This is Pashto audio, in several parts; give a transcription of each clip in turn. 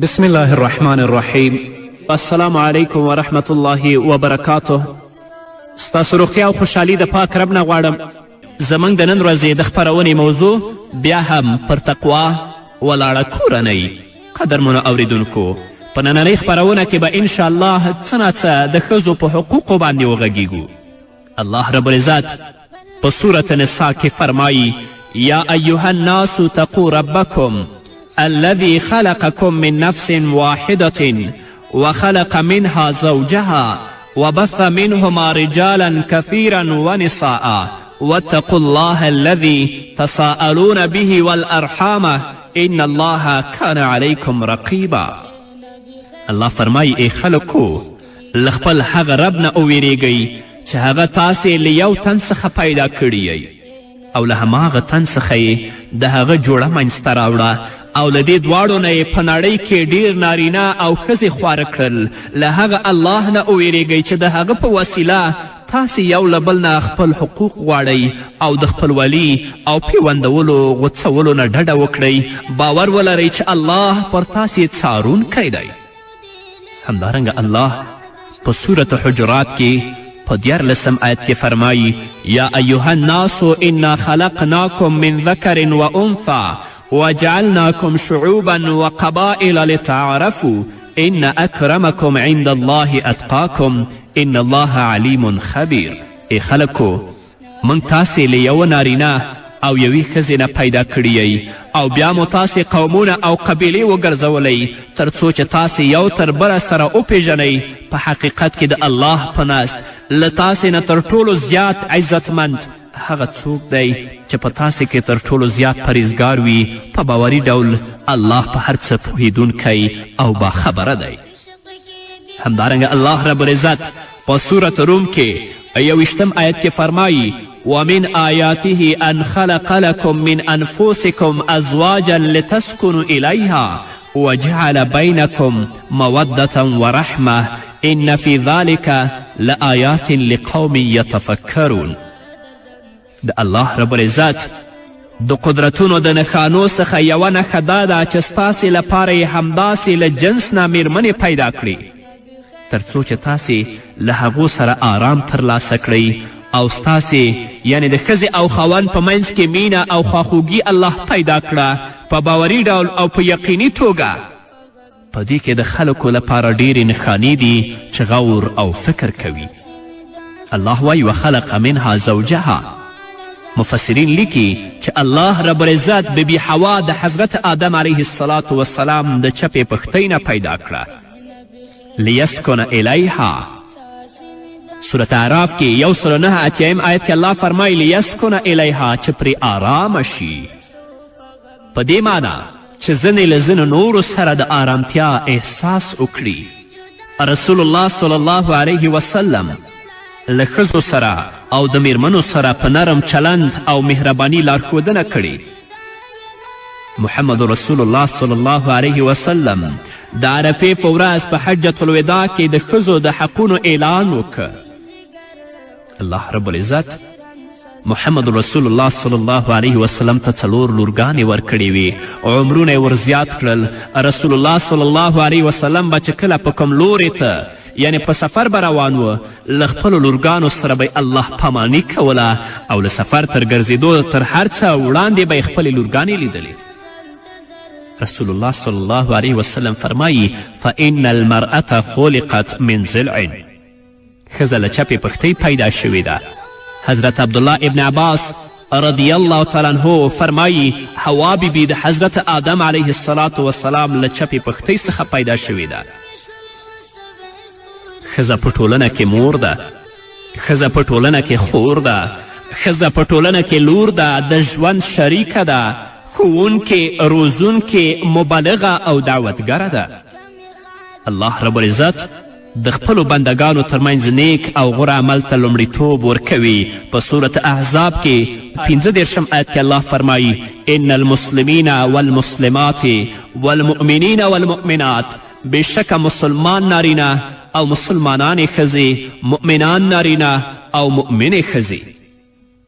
بسم الله الرحمن الرحیم. السلام علیکم ورحمت الله وبرکاته. ستاسو روغتیا او خوشحالي د پاک رب نه غواړم. زموږ د نن ورځې د خپرونې موضوع بیا هم پر تقوا ولاړه کورنۍ. قدرمنو اوریدونکو، په نننۍ خپرونه کې به انشاءالله څه ناڅه د ښځو په حقوقو باندې وغږیږو. الله رب العزت په سورة نساء کې فرمایي: یا ایها الناس تقو ربکم الذي خلقكم من نفس واحدة وخلق منها زوجها وبث منهما رجالا كثيرا ونساء واتقوا الله الذي تساءلون به والأرحام إن الله كان عليكم رقيبا. الله فرمایي: ای خلکو، له خپل هغه رب نه وویریږئ چې هغه تاسې له یو تن څخه پیدا کړي یئ، او له هماغه تن څخه یې د هغه جوړه منځته راوړه، او له دې دواړو نه یې په نړۍ کې ډیر نارینه او ښځې خواره کړل. له هغه الله نه وویریږئ چې د هغه په وسیله تاسې یو له بل نه خپل حقوق غواړئ، او د خپلولي او پیوندولو غوڅولو نه ډډه وکړئ. باور ولرئ چې الله پر تاسې څارونکی دی. همدارنګه الله په سورة حجرات کې په 13 آیت کې فرمایي: یا ایها الناس انا خلقناکم من ذکر و انثی وجعلناکم شعوبا وقبائل لتعارفوا ان اکرمکم عند الله اتقاکم ان الله علیم خبیر. ای خلکو، موږ تاسې له یوه نارینه او یوې ښځې نه پیدا کړي یئ، او بیا مو تاسې قومونه او قبیلې وګرځولئ، تر څو چې تاسې یو تر بله سره وپیژنئ. په حقیقت کې د الله په نزد له تاسې نه تر ټولو زیات عزتمند هغه څوک دی چې په تاسې کې تر ټولو زیات پرهیزګار وي. په باوري ډول الله په هر څه پوهېدونکی او باخبره دی. همدارنګه الله رب العزت په سورة روم کې 21 آیت کې فرمایي: ومن آیاته ان خلق لكم من انفسكم ازواجا لتسكنوا الیها وجعل بینکم مودة ورحمة ان فی ذلك لآیات لقوم یتفکرون. د الله رب العزت د قدرتونو د نښانو څخه یوه نښه دا ده چې ستاسې لپاره یې همداسې له جنس نه میرمنې پیدا کړي، تر څو چې تاسې له هغو سره آرام ترلاسه کړئ، او ستاسې یعنې د ښځې او خاوند په منځ کې مینه او خواخوږي الله پیدا کړه. په باوري ډول او په یقیني توګه په دې کې د خلکو لپاره ډېرې نښانې دي چې غور او فکر کوي. الله وایي: وخلق منها زوجها. مفسرین لیکي چې الله رب العزت بی بی حوا د حضرت آدم علیه الصلاة والسلام د چپې پښتۍ نه پیدا کړه، لیسکن الیها. سورة اعراف کې 189 آیت کې الله فرمایي: لیسکن الیها، چې پرې آرامه شي. په دې معنا چې ځینې له ځینو نورو سره د آرامتیا احساس وکړي. رسول الله صلی الله علیه وسلم له ښځو سره او د میرمنو سره په نرم چلند او مهرباني لارښودنه کړې. محمد رسول الله صلی الله علیه وسلم د عرفې په ورځ په حجة الوداع کې د ښځو د حقونو اعلان وکړ. الله رب العزت محمد رسول الله صلی الله علیه وسلم ته 4 لورګانې ورکړې وې، عمرونه یې ور زیات کړل. رسول الله صلی الله علیه وسلم به چې کله په کوم لورې ته یعنې په سفر به روان و، له خپلو لورګانو سره به الله پاماني کوله، او له سفر تر ګرځېدو تر هر څه وړاندې به یې خپلې لورګانې لیدلې. رسول الله صلی الله علیه وسلم فرمایي: فإن المرأة خلقت من ضلع. ښځه له چپې پښتۍ پیدا شوې ده. حضرت عبدالله ابن عباس رضی الله تعالی عنه فرمایي: حوا بی بی د حضرت آدم علیه الصلاة والسلام له چپې پښتۍ څخه پیدا شوې ده. ښځه په ټولنه کې مور ده، ښځه په ټولنه کې خور ده، ښځه په ټولنه کې لور ده، د ژوند شریکه ده، ښوونکې، روزونکې، مبلغه او دعوتګره ده. الله رب العزت د خپلو بندګانو ترمنځ نیک او غوره عمل ته لومړیتوب ورکوي. په سورة احزاب کې 35 آیت کې الله فرمایي: ان المسلمین والمسلمات والمؤمنین والمؤمنات. بېشکه مسلمان نارینه او مسلمانانې ښځې، مؤمنان نارینه او مؤمنې ښځې.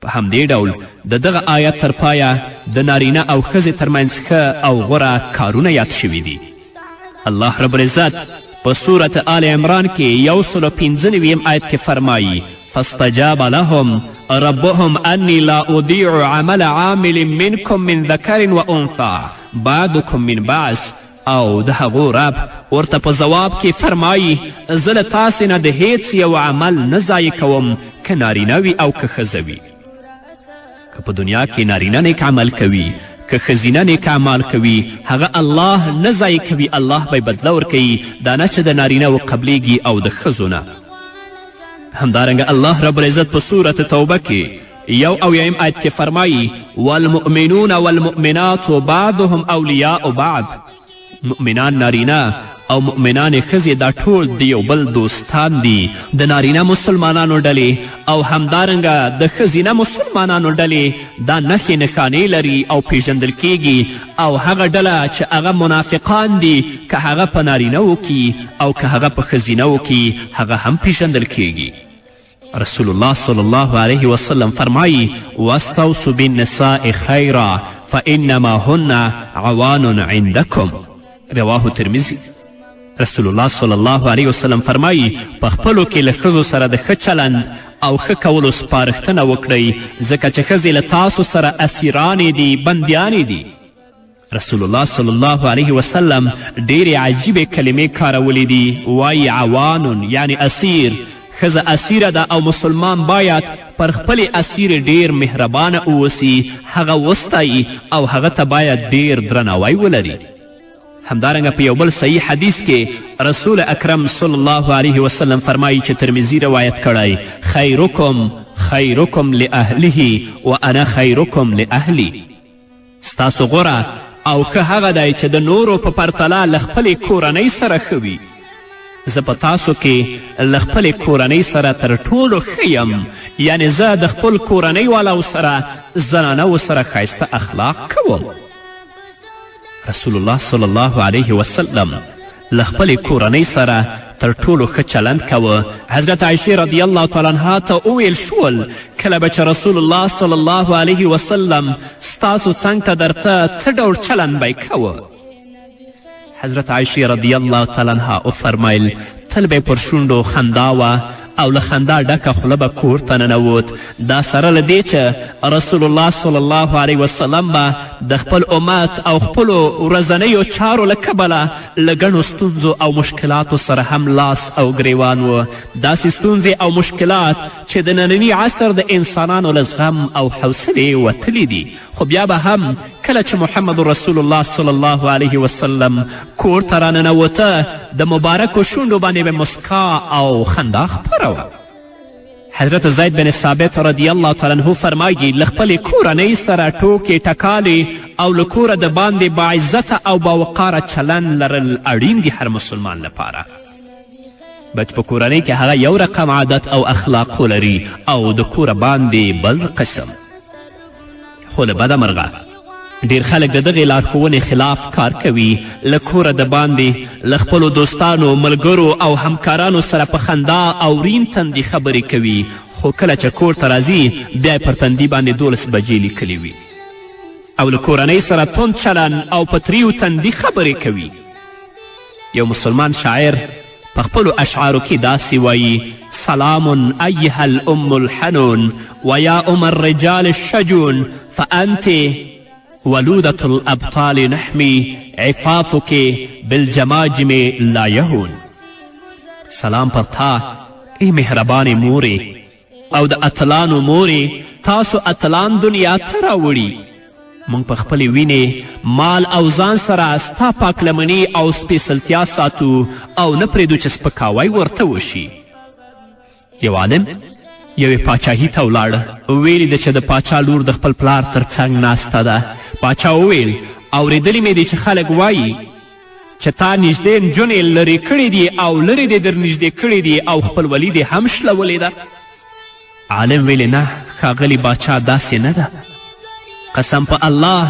په همدې ډول د دغه آیت تر پایه د نارینه او ښځې ترمنځ ښه او غوره کارونه یاد شوي دي. الله رب العزت په سورة آل عمران کې 195 آیت کې فرمایي: فاستجاب لهم ربهم انی لا اضیع عمل عامل منکم من ذکر و انثی بعضکم من بعض. او د هغو رب ورته په ځواب کې فرمایي: زه له تاسې نه د هیڅ یو عمل نه ضایع کوم، که نارینه وي او که ښځه وي. که په دنیا کې نارینه نیک عمل کوي، که ښځینه نیک اعمال کوي، هغه الله نه ضایع کوي، الله به یې بدله ورکوي، دا نه چې د نارینه و قبلیږي او د ښځو نه. همدارنګه الله رب العزت په سورة توبه کې 71 آیت کې فرمایي: والمؤمنون والمؤمنات بعضهم اولیاء بعض. مؤمنان نارینه او مؤمنانې ښځې دا ټول د یو بل دوستان دي. د نارینه مسلمانانو ډلې او همدارنګه د ښځینه مسلمانانو ډلې دا نښې نښانې لري او پیژندل کیږي. او هغه ډله چې هغه منافقان دي، که هغه په نارینه کې او که هغه په ښځینه کې، هغه هم پیژندل کیږي. رسول الله صلی الله علیه وسلم فرمایی: واستوصوا بالنساء خیرا فانما هن عوان عندکم. رواه ترمذي. رسول الله صلی الله علیه وسلم فرمایی: په خپلو کې له ښځو سره د ښه چلند او ښه کولو سپارښتنه وکړئ، ځکه چې ښځې له تاسو سره اسیرانې دي، بندیانې دي. رسول الله صلی الله علیه وسلم ډېرې عجیبې کلمې کارولې دي. وایي عوان یعنی اسیر، ښځه اسیره ده او مسلمان باید پر خپلې اسیرې ډېر مهربانه اوسي، هغه وستایي او هغه ته باید ډېر درناوی ولري. همدارنګه په یو بل صحیح حدیث کې رسول اکرم صلی الله علیه وسلم فرمایي چې ترمذي روایت کړی: خیرکم خیرکم لأهله و انا خیرکم لأهلي. ستاسو غوره او ښه هغه دی چې د نورو په پرتله له خپلې کورنۍ سره ښه وي. زه په تاسو کې له خپلې کورنۍ سره تر ټولو ښه یم، یعنې زه د خپل کورنۍ والو سره، زنانو سره ښایسته اخلاق کوم. رسول الله صلی الله علیه وسلم له خپلې کورنۍ سره تر ټولو ښه چلند کوه. حضرت عایشې رضی الله تعالی عنها ته وویل شول: کله به چې رسول الله صلی الله علیه وسلم ستاسو څنګ ته درته، څه ډول چلند به یې کوه؟ حضرت عایشې رضی الله تعالی عنها وفرمیل: تل به یې پر شونډو خندا وه او له خندا ډکه خوله به کور ته ننوت. دا سره له دې چې رسول الله صلی الله علیه وسلم به د خپل امت او خپلو ورځنیو چارو له کبله له ګڼو ستونزو او مشکلاتو سره هم لاس او ګریوان و، داسې ستونزې او مشکلات چې د ننني عصر د انسانانو له زغم او حوصلې وتلي دي، خو بیا به هم کله چې محمد رسول الله صلی الله علیه وسلم کور ته راننوته، د مبارکو شونډو باندې به مسکا او خندا خپره وه. حضرت زید بن ثابت رضی الله تعالی عنه فرمایي: له خپلې کورنۍ سره ټوکې ټکالې او له کوره د باندې باعزته او باوقاره چلند لرل اړین دي هر مسلمان لپاره. بچ په کورنۍ کې هغه یو رقم عادت او اخلاق ولري او د کوره باندې بل قسم. خو له بده مرغه ډیر خلک د دغې لارښوونې خلاف کار کوي. له کوره د باندې له خپلو دوستانو، ملګرو او همکارانو سره په خندا او ورین تندي خبرې کوي، خو کله چې کور ته راځي، بیا پر تندي باندې 12 بجې لیکلي وي او له کورنۍ سره تند چلن او په تریو تندي خبرې کوي. یو مسلمان شاعر په خپلو اشعارو کې داسې وایي: سلام ایها الام الحنون ویا ام الرجال الشجون، فانت ولودة الابطال نحمي عفافك بالجماجم لا یهون. سلام پر تا ای مهربانې مورې او د اتلانو مورې، تاسو اتلان دنیا ته راوړي. موږ په خپلې وینې، مال او ځان سره ستا پاکلمني او سپېڅلتیا ساتو او نه پرېږدو چې سپکاوی ورته وشي. یو عالم یوې پاچاهي ته ولاړه، ویې لیده چې د پاچا لور د خپل پلار تر څنګ ناسته ده. پاچا وویل: اورېدلي مې دي چې خلک وایي چې تا نږدې نجونې لرې کړې دي او لرې دې در نږدې کړې دي او خپلولي دې هم شلولې ده. عالم ویلې: نه ښاغلي باچا، داسې نه ده. قسم په الله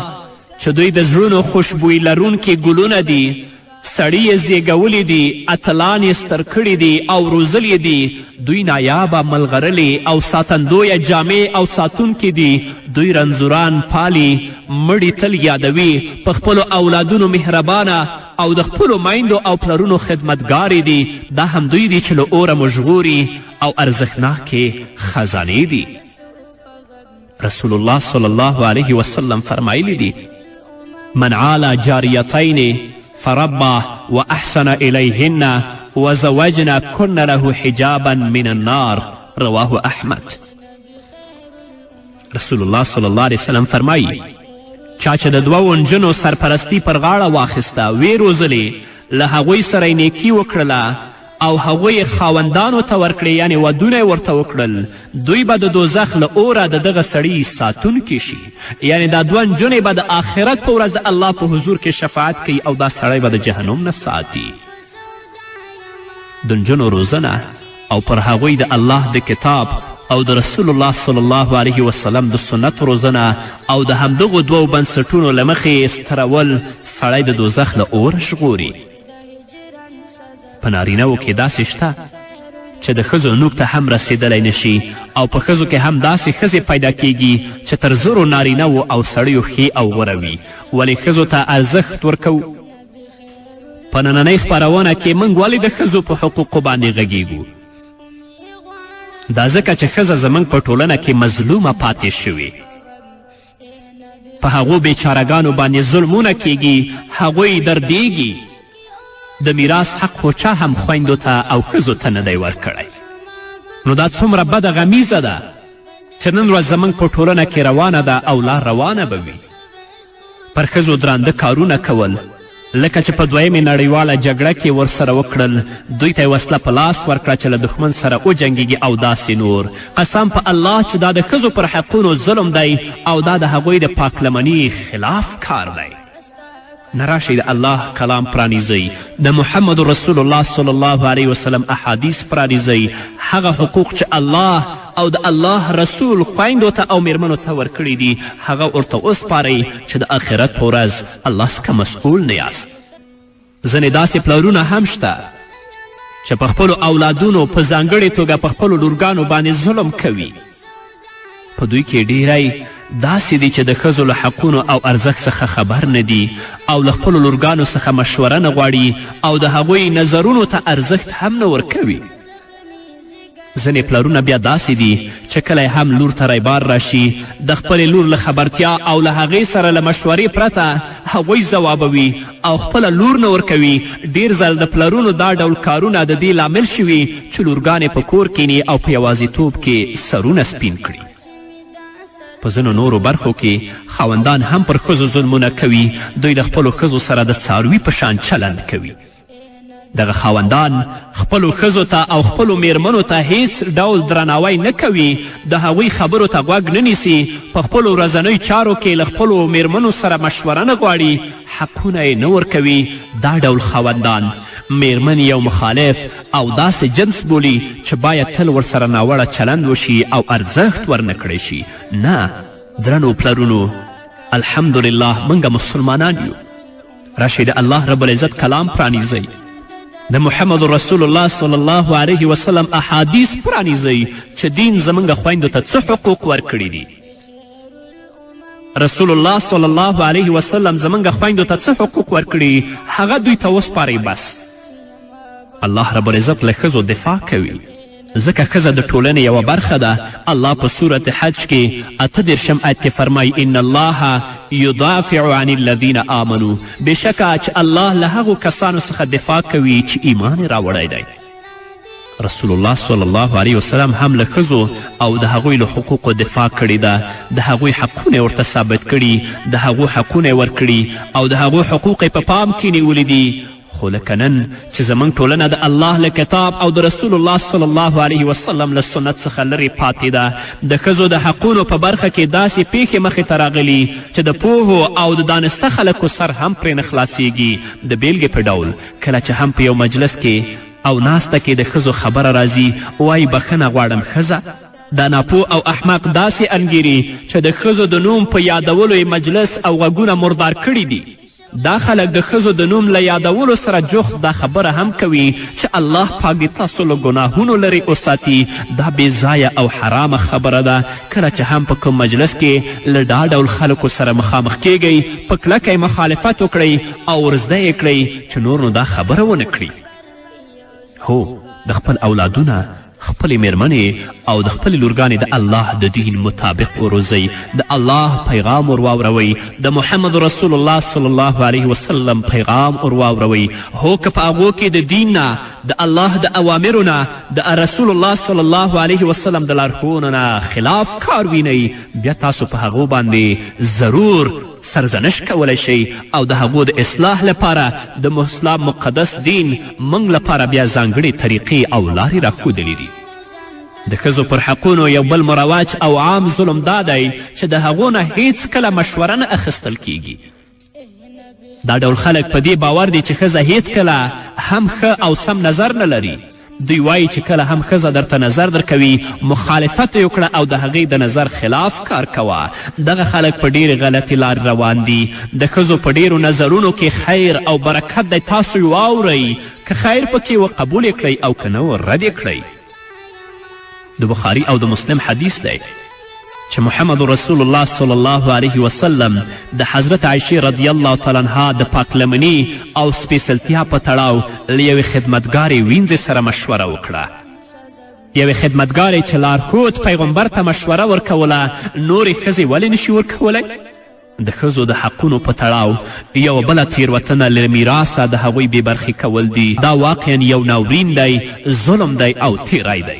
چې دوی د زړونو خوشبویي لرونکي ګلونه دي. سړي یې زیږولي دي، اتلان یې ستر کړي دي او روزلي دي. دوی نایابه ملغرلې او ساتندویه جامې او ساتونکي دي. دوی رنځوران پالي، مړي تل یادوي، په خپلو اولادونو مهربانه او د خپلو میندو او پلرونو خدمتګارې دي. دا همدوی دي چې له اوره مو ژغوري او ارزښتناکې خزانې دي. رسول الله صلی الله علیه وسلم فرمایلی دي: من عال جاریتین فربا واحسن الیهن وزوجنا کن له حجابا من النار. رواه احمد. رسول الله صلی الله علیه وسلم فرمایي: چا چې د دوو نجونو سرپرستي پر غاړه واخیسته، ویې روزلې، له هغوی سره یې نیکي وکړله او هغوی یې خاوندانو ته ورکړې، یعنې ودونه یې ورته وکړل، دوی به د دوزخ له اوره د دغه سړي ساتونکي شي. یعنې دا دوه نجونې به د آخرت په ورځ د الله په حضور کې شفاعت کوي او دا سړی به د جهنم نه ساتي. د نجونو روزنه او پر هغوی د الله د کتاب او د رسول الله صلی الله علیه وسلم د سنت روزنه او د همدغو دوو بنسټونو له مخې سترول سړی د دوزخ له اوره ژغوري. په نارینهو کې داسې شته چې د ښځو نوک ته هم رسېدلی نشي او په ښځو کې هم داسې ښځې پیدا کیږي چې تر زرو نارینهو او سړیو ښې او غوره وي. ولې ښځو ته ارزښت ورکوو؟ په نننۍ خپرونه کې موږ ولې د ښځو په حقوقو باندې غږیږو؟ دا ځکه چې ښځه زموږ په ټولنه کې مظلومه پاتې شوې، په هغو بیچارهګانو باندې ظلمونه کیږي، هغوی دردیږي. د میراث حق خو چا هم خویندو ته او ښځو ته نه دی ورکړی. نو دا څومره بده غمیزه ده چې نن ورځ زموږ په ټولنه کې روانه ده او لا روانه به وي. پر ښځو درانده کارونه کول، لکه چې په دویمې نړیواله جګړه کې ورسره وکړل، دوی ته یې وسله په لاس ورکړه چې له دښمن سره وجنګیږي او داسې نور. قسم په الله چې دا د ښځو پر حقونو ظلم دی او دا د هغوی د پاکلمني خلاف کار دی. نه راشئ د الله کلام پرانیزئ، د محمد رسول الله صلی الله علیه وسلم احادیث پرانیزئ، هغه حقوق چې الله او د الله رسول خویندو ته او میرمنو ته ورکړي دي هغه ورته وسپارئ چې د آخرت په ورځ الله څخه مسؤل نه یاست. ځینې داسې پلرونه هم شته چې په خپلو اولادونو، په ځانګړې توګه په خپلو لورګانو باندې ظلم کوي. په دوی کې ډیری داسې دي چې د ښځو له حقونو او ارزښت څخه خبر نه دي او له خپلو لورګانو څخه مشوره نه غواړي او د هغوی نظرونو ته ارزښت هم نه ورکوي. ځینې پلرونه بیا داسې دي چې کله هم لور ته ریبار راشي، د خپلې لور له خبرتیا او له هغې سره له مشورې پرته هغوی ځوابوي او خپله لور نه ورکوي. ډېر ځل د پلرونو دا ډول کارونه د دې لامل شوي چې لورګانې په کور کیني او په یوازیتوب کې سرونه سپین کړي. په ځینو نورو برخو کې خاوندان هم پر ښځو ظلمونه کوي. دوی له خپلو ښځو سره د څاروي په شان چلند کوي. دغه خاوندان خپلو ښځو ته او خپلو میرمنو ته هیڅ ډول درناوی نه کوي، د هغوی خبرو ته غوږ نه نیسي، په خپلو ورځنیو چارو کې له خپلو میرمنو سره مشوره نه غواړي، حقونه یې نه ورکوي. دا ډول خاوندان میرمن یو مخالف او داسې جنس بولي چې باید تل ورسره ناوړه چلند وشي او ارزښت ورنه کړی شي. نه درنو پلرونو، الحمدلله موږ مسلمانان یو. راشئ د الله رب العزت کلام پرانیزئ، د محمد رسول الله صلی الله علیه وسلم احادیث پرانیزئ چې دین زموږ خویندو ته څه حقوق ورکړي دي. رسول الله صلی الله علیه وسلم زموږ خویندو ته څه حقوق ورکړي هغه دوی ته وسپارئ. بس الله رب العزت له ښځو دفاع کوي، ځکه ښځه د ټولنې یوه برخه ده. الله په سورت حج کې 38 آیت کې فرمایي: ان الله یدافع عن الذین آمنو. بېشکه چې الله له هغو کسانو څخه دفاع کوي چې ایمان یې راوړی دی. رسول الله صلی الله علیه وسلم هم له ښځو او د هغوی له حقوقو دفاع کړې ده، د هغوی حقونه یې ورته ثابت کړي، د هغو حقونه یې ورکړي او د هغو حقوق یې په پام کې نیولي دي. خو لکه نن چې زموږ ټولنه د الله له کتاب او د رسول الله صلی الله علیه وسلم له سنت څخه لرې پاتې ده، د ښځو د حقونو په برخه کې داسې پیښې مخې ته راغلي چې د پوهو او د دانسته خلکو سر هم پرې نه خلاصیږي. د بیلګې په ډول، کله چې هم په یو مجلس کې او ناسته کې د ښځو خبره راځي، وایي بښنه غواړم ښځه. دا ناپوه او احمق داسې انګیري چې د ښځو د نوم په یادولو یې مجلس او غږونه مردار کړي دي. دا خلک د ښځو د نوم له یادولو سره جوخت دا خبره هم کوي چې الله پاک دې تاسو له ګناهونو لرې وساتي. دا بې ځایه او حرامه خبره ده. کله چې هم په کوم مجلس کې له دا ډول خلکو سره مخامخ کیږئ، په کلکه یې مخالفت وکړئ او ورزده یې کړئ چې نور نو دا خبره ونه کړي. هو، د خپل اولادونه، خپلې میرمنې او د خپلې لورګانې د الله د دین مطابق وروزئ، د الله پیغام ور واوروئ، د محمد رسول الله صلی الله علیه وسلم پیغام ور واوروئ. هو، که په هغو کې د دین نه، د الله د اوامرو نه، د رسول الله صلی الله علیه وسلم د لارښوونو نه خلاف کار وینئ، بیا تاسو په هغو باندې ضرور سرزنش کولی شئ او د هغو د اصلاح لپاره د اسلام مقدس دین موږ لپاره بیا ځانګړې طریقې او لارې راښودلې دي. د ښځو پر حقونو یو بل مروج او عام ظلم دا دی چې د هغو نه هیڅکله مشوره نه اخیستل کیږي. دا ډول خلک په دې باور دي چې ښځه هیڅکله هم ښه او سم نظر نه لري. دوی وایي چې کله هم ښځه درته نظر درکوي، مخالفت یې وکړه او د هغې د نظر خلاف کار کوه. دغه خلک په ډېرې غلطې لارې روان دي. د ښځو په ډېرو نظرونو کې خیر او برکت دی، تاسو یې واورئ، که خیر پکې و قبول یې کړئ او که نه و رد یې کړئ. د بخاري او د مسلم حدیث دی چې محمد رسول الله صلی الله علیه وسلم د حضرت عایشې رضی الله تعالی عنها د پاکلمني او سپېڅلتیا په تړاو له یوې خدمتګارې وینځې سره مشوره وکړه. یوې خدمتګارې چې لارښود پیغمبر ته مشوره ورکوله، نورې ښځې ولې نشي ورکولی؟ د ښځو د حقونو په تړاو یوه بله تیروتنه له میراثه د هغوی بې برخې کول دي. دا واقعا یو ناورین دی، ظلم دی او تیری دی.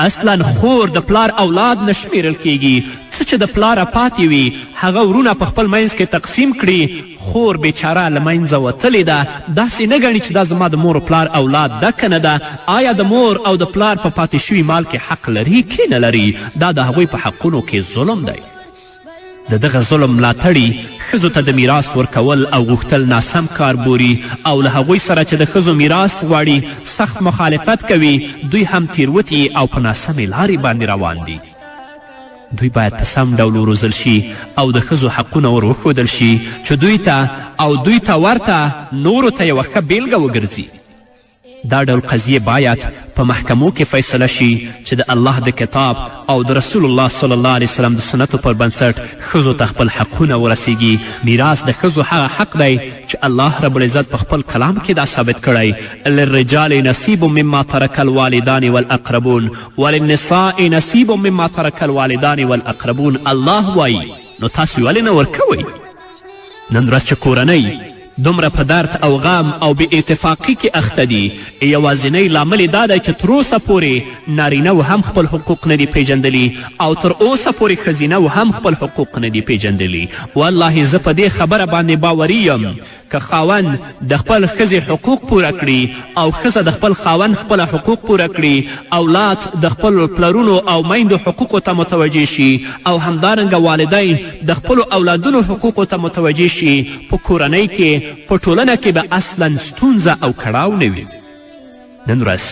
اصلا خور د پلار اولاد نه شمیرل کیږي. څه چې د پلاره پاتې وي هغه ورونه په خپل منځ کې تقسیم کړي. خور بیچاره له منځه وتلې ده، داسې نه ګڼي چې دا زما د مور و پلار اولاد ده که نه ده. آیا د مور او د پلار په پاتې شوي مال کې حق لري که نه لري؟ دا د هغوی په حقونو کې ظلم دی. د دغه ظلم ملاتړي ښځو ته د میراث ورکول او غوښتل ناسم کار بوري او له هغوی سره چې د ښځو میراث غواړي سخت مخالفت کوي. دوی هم تیروتي او په ناسمې لارې باندې روان دي. دوی باید په سم ډول وروزل شي او د ښځو حقونه ور وښودل شي چې دوی ته او دوی ته ورته نورو ته یوه ښه بیلګه وګرځي. دا ډول قضیې باید په محکمو کې فیصله شي چې د الله د کتاب او د رسول الله صلی الله علیه وسلم د سنتو پر بنسټ ښځو ته خپل حقونه ورسیږي. میراث د ښځو هغه حق دی چې الله رب العزت په خپل کلام کې دا ثابت کړی: للرجال نصیب مما ترک الوالدان والاقربون وللنساء نصیب مما ترک الوالدان والاقربون. الله وایي نو تاسو ولې نه ورکوئ؟ نن ورځ چې کورنۍ دومره په درد او غم او بې اتفاقي کې اخته دي، یوازینی لامل یې دا دی چې تر اوسه پورې نارینه و هم خپل حقوق نه دي پیژندلي او تر اوسه پورې ښځینه و هم خپل حقوق نه دي پیژندلي. والله زه په دې خبره باندې باوري یم که خاوند د خپل ښځې حقوق پوره کړي او ښځه د خپل خاوند خپله حقوق پوره کړي، اولاد د خپلو پلرونو او میندو حقوقو ته متوجه شي او همدارنګه والدین د خپلو اولادونو حقوقو ته متوجه شي، په کورنۍ کې، په ټولنه کې به اصلا ستونزه او کړاو نه وي. نن ورځ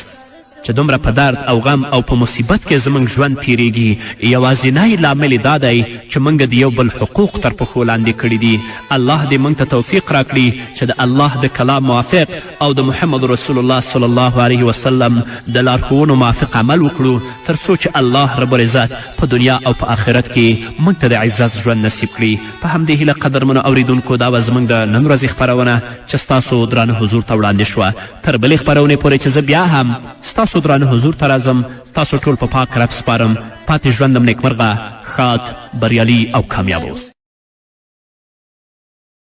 چې دومره په درد او غم او په مصیبت کې زموږ ژوند تیریږي، یوازینی لامل یې دا دی چې موږ د یو بل حقوق تر پښو لاندې کړي دي. الله دې موږ ته توفیق راکړي چې د الله د کلام موافق او د محمد رسول الله صلی الله علیه وسلم د لارښوونو موافق عمل وکړو، تر څو چې الله رب العزت په دنیا او په آخرت کې موږ ته د عزت ژوند نصیب کړي. په همدې هیله قدرمنو اوریدونکو، دا وه زموږ د نن ورځې خپرونه چې ستاسو درانه حضور ته وړاندې شوه. تر بلې خپرونې پورې چې زه بیا هم ستاسو درانه حضور ته راځم، تاسو ټول په پاک رب سپارم. پاتې ژوند م نیکمرغه، ښاد، بریالي او کامیاب اوسئ.